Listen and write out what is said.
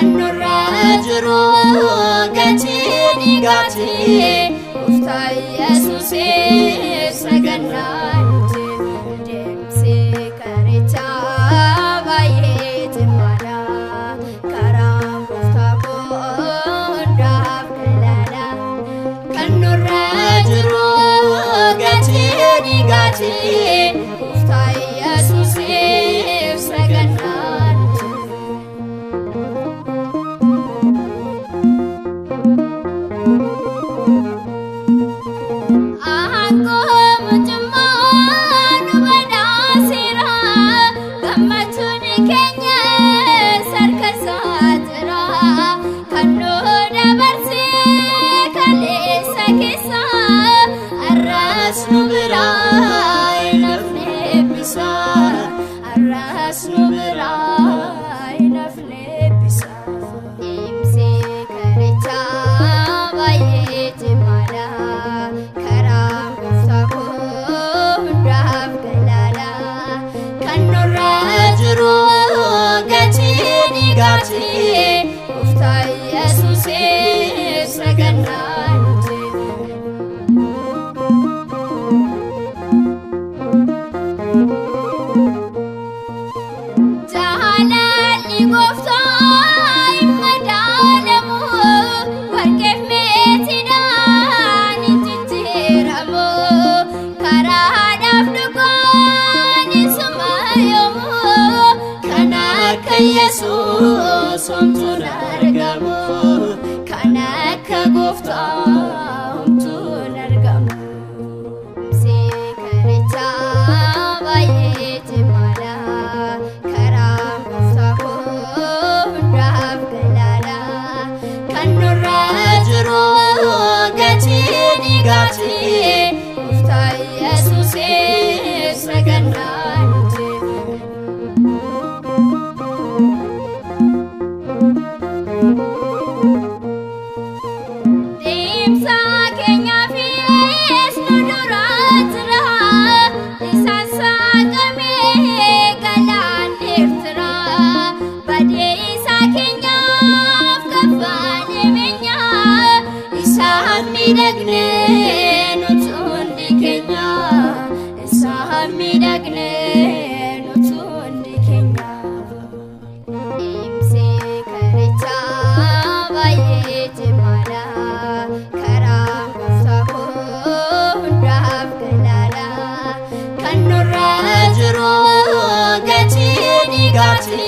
Kan nurra jiru gatii dhiigaati. Gooftaa Yesuusiif sagannaa nuti. Deemsi karichaa baay'ee cimaadha. Karaan gooftaa koo hundaaf galaadha. Kan nurra jiru gatii dhiigaati. Gooftaa Yesuusiif sagannaa nuti. Aangoo mootummaa nu badhaaseera. Gammachuun keenya harka isaa jira. Kan nu dabarse kaleessa keessa. Arraas nu biraa hin hafne eebbisa. Arraas nu biraa hin hafne eebbisa. Deemsi karichaa baay'ee cimaadha. Karaan gooftaa koo hundaaf galaadha. Kan nurra jiru gatii dhiigaati. Gooftaa Yesuusiif sagannaa nuti. Jaalalli gooftaa hin madaalamu. Warqeef meetiidhaan hin jijjiiramu. Karaadhaaf dhugaan isuma yoomu. Kan akka Yesuus homtuun argamu. Kan akka gooftaa homtuun argamu. Deemsi karichaa baay'ee cimaadha. Karaan gooftaa koo hundaaf galaadha. Kan nurra jiru gatii dhiigaati. Gooftaa Yesuusiif sagannaa nuti. Deemsa keenyaafis nu dura jira. Isaan saaqamee galaanni Eertiraa. Badeessa keenyaaf kaffalee beenyaa. Isaan miidhagnee nuti hundi keenya. Isaan miidhagnee nuti hundi keenya. Deemsi karichaa baay'ee cimaadha. Karaan gooftaa koo hundaaf galaadha. Kan nurra jiru gatii dhiigaati.